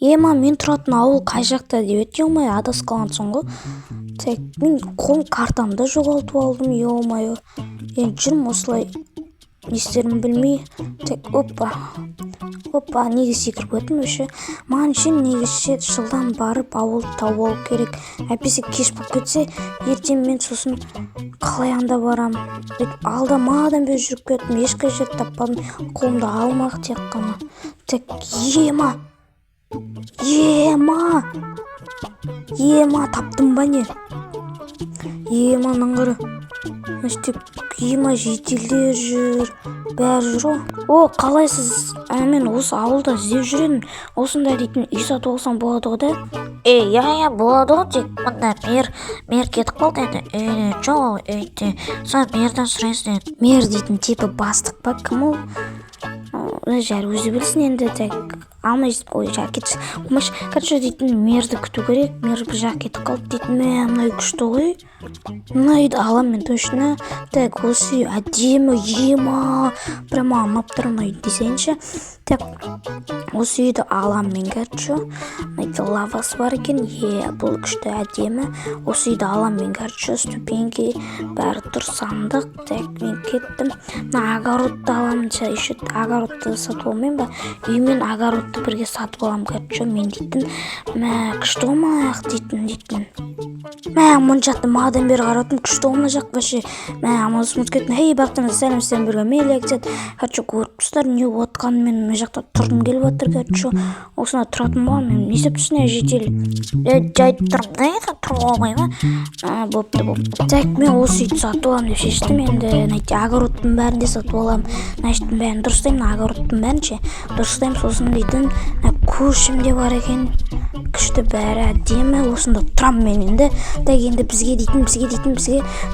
Ема, мен тұратын ауыл қай жақта деп еді, ё-моё, адасып қалғансың ғой. Так, мен қол картамды жоғалтып алдым, ё-моё. Енді жүрмін осылай, не істерімді білмей. Так, опа. Опа, неге секіріп өттім вообще? Маған ше, негізі ше, жылдам барып ауылды тауып алу керек. Әйтпесе кеш болып кетсе, ертең мен сосын қалай анда барам? Бүйтіп алда мадан бері жүріп кеттім, ешқай жерді таппадым. Қолымда алмақ тек қана. Так, ема. Ема. Ема, таптым ба не? Ема, мынаны қара. Мына жерде, ема, жительдер жүр. Бәрі жүр ғой. О, қалайсыз? Ә, мен осы ауылда іздеп жүр едім. Осындай дейтін үй сатып алсам болады ғой да? Е, иә, иә, болады ғой, тек мында мэр кетіп қалды енді, үйде жоқ, ол үйде. Сол мэрден сұрайсың енді. Мэр дейтін типа бастық па, кім ол? Жар өзі білсін енді. Так, алмай, ой, жар кетші, қоймашы. Короче, дейтін мэрді күту керек. Мэр бір жаққа кетіп қалды дейтін. Мә, мына үй күшті ғой, мына үйді аламын мен точно. Так, осы үй әдемі, ема, прям маған ұнап тұр мына үй десеңші. Так, осы үйді аламын мен, короче. Мына үйде лавасы бар екен, е, бұл күшті, әдемі. Осы үйді аламын мен, короче. Ступеньки, бәрі тұр, сандық. Так, мен кеттім. Мына огородты аламын еще. Огородты сатып алмаймын ба? Үй мен огородты бірге сатып аламын, короче, мен дейтін. Мә, күшті ғой мына жақ дейтін. Мә, мына жақты мадан бері қарап отырмын, күшті ғой мына жақ вообще. Мә, аман ұмытып кеттім. Хей, бақтарыңызға сәлем, сіздермен бірге мен, Лексет. Короче, көріп тұрсыздар, не болып жатқанын. Мен мына жақта тұрғым келіп жатыр, короче, осында тұратын боламын мен. Не істеп тұрсың, ей, житель? Е, жай тұрмын да енді, тұруға болмай ма? А, бопты, бопты. Так, мен осы үйді сатып аламын деп шештім енді. Мына огородтың бәрін де сатып аламын. Мына жердің бәрін дұрыстаймын, мына огородтың бәрін ше дұрыстаймын. Сосын дейтін мына көршім де бар екен, күшті, бәрі әдемі, осында тұрамын мен енді. Так, енді бізге дейтін,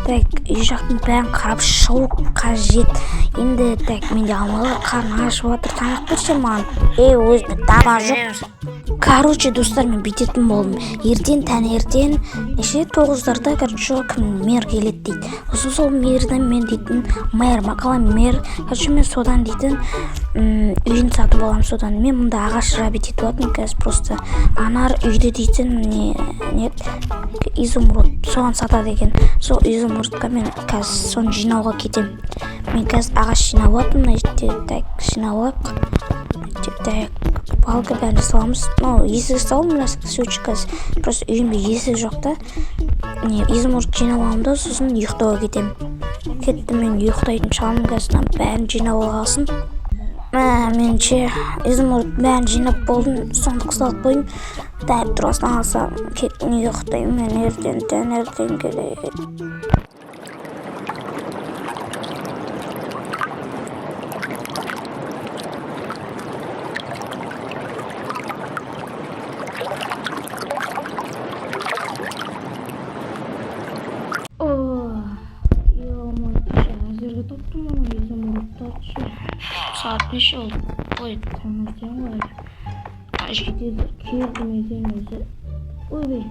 так, үй жақтың бәрін қарап шығу қажет енді. Так, менде алмалар, қарным ашып жатыр, тамақ берші маған. Е, өзіме тамақ жоқ. Короче, достар, мен бүйтетін болдым: ертең таңертең неше, 9-дарда, короче, кім, мэр келеді дейді. Сосын сол мэрден мен дейтін, мэр ма, қалай, мэр, короче, мен содан дейтін үйін сатып аламын. Содан мен мұнда ағаш рабить етіп жатырмын қазір. Просто анар үйді дейтін не еді, изумруд, соған сатады екен. Сол изумрудқа мен қазір соны жинауға кетемін. Мен қазір ағаш жинап жатырмын мына жерде. Так, жинап алайық. Так, палка, бәрін саламыз. Мынау есік салдым мына случай, қазір просто үйімде есік жоқ та. Не, изумруд жинап аламын да, сосын ұйықтауға кетемін. Кеттім, мен ұйықтайтын шығармын қазір, мынаның бәрін жинап алғасын. Мә, мен ше, изумруд бәрін жинап болдым, сандық салып қойдым. Так, тұрасың алса, кеттім, ұйықтаймын мен, ертең таңертең келеді. О, ё-моё, әзірге таптым ана изумрудтарды. Сағат неше болды? Ой, таңертең ғой әлі. А, жительдер келді ме екен өзі? Ойбай,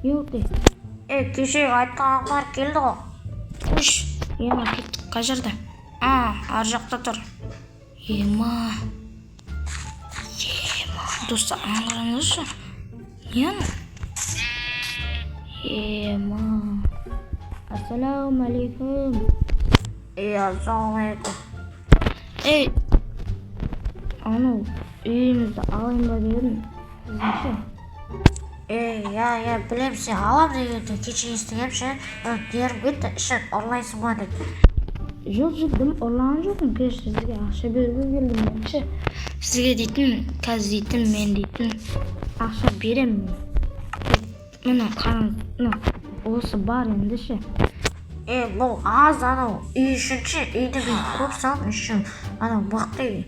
не болды? Е, кешегі айтқан адамдар келді ғой. Қош, ема, кеттік. Қай жерде? А, ар жақта тұр. Ема, ема, достар, ана қараңызшы, не ана? Ема, ассалаумағалейкум. Е, ассалаумағалейкум. Ей, анау үйіңізді алайын ба деп едім сіздің ше. Е, иә, иә, білем, сен алам дегенде кеше естігем ше, нервім кетті, ішін ұрлайсың ба деп. Жоқ, жоқ, дым ұрлаған жоқпын. Қазір сізге ақша беруге келдім мен ше. Сізге дейтін, қазір дейтін, мен дейтін ақша беремін мен. Міне, қараңыз, мына осы бар енді ше. Е, бұл аз, анау үй үшін ше, үйді мен көп салдым еще, анау мықты үй.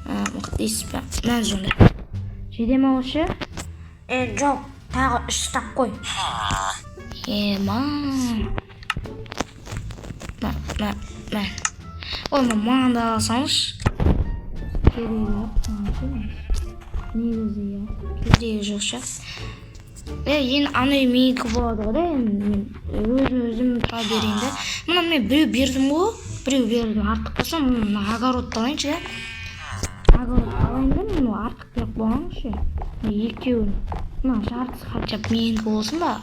А, мықты дейсіз бе? Мә, сонда жете ме осы ше? Е, жоқ, тағы үш стак қой. Ема, мә, мә, мә, ой, мә, маған да ала салыңызшы. Керегі жоқ маған ше, негізі, иә, керегі жоқ ше. Е, енді ана үй менікі болады ғой да. Енді мен өзім өзім тұра берейін да. Мына мен біреу бердім ғой, біреу бердім, артық болса, мына огородты алайыншы, иә, огород алайын да, мен артық беріп. Алып болыңызшы мына екеуін. Мына жартысы хотя бы менікі болсын ба?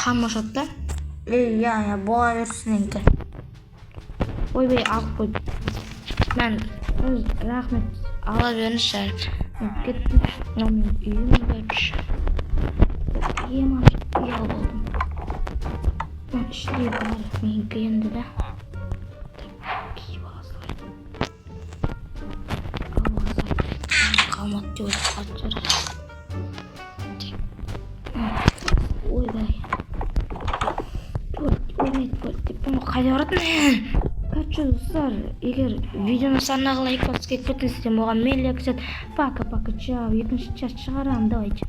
Қан ашады да. Ей, иә, бола берсін енді. Ойбай, алып қойды. Мен рахмет, ала беріңізші. Мен кеттім. Мынау менің үйім, короче. Ема, үй алып алдым. Мына ішінде бәрі менікі енді да. Так, киіп ала салайын, алып ала салайын. Қалмады деп ойлап қалатын шығар. Так. Ойбай, өлмейді деп қайда баратын? Короче, достар, егер видеоның соңына лайк басып кетіп кетіңіздер, оған мен лайк. Пока, пока, чао. Екінші часть шығарамын, давайте.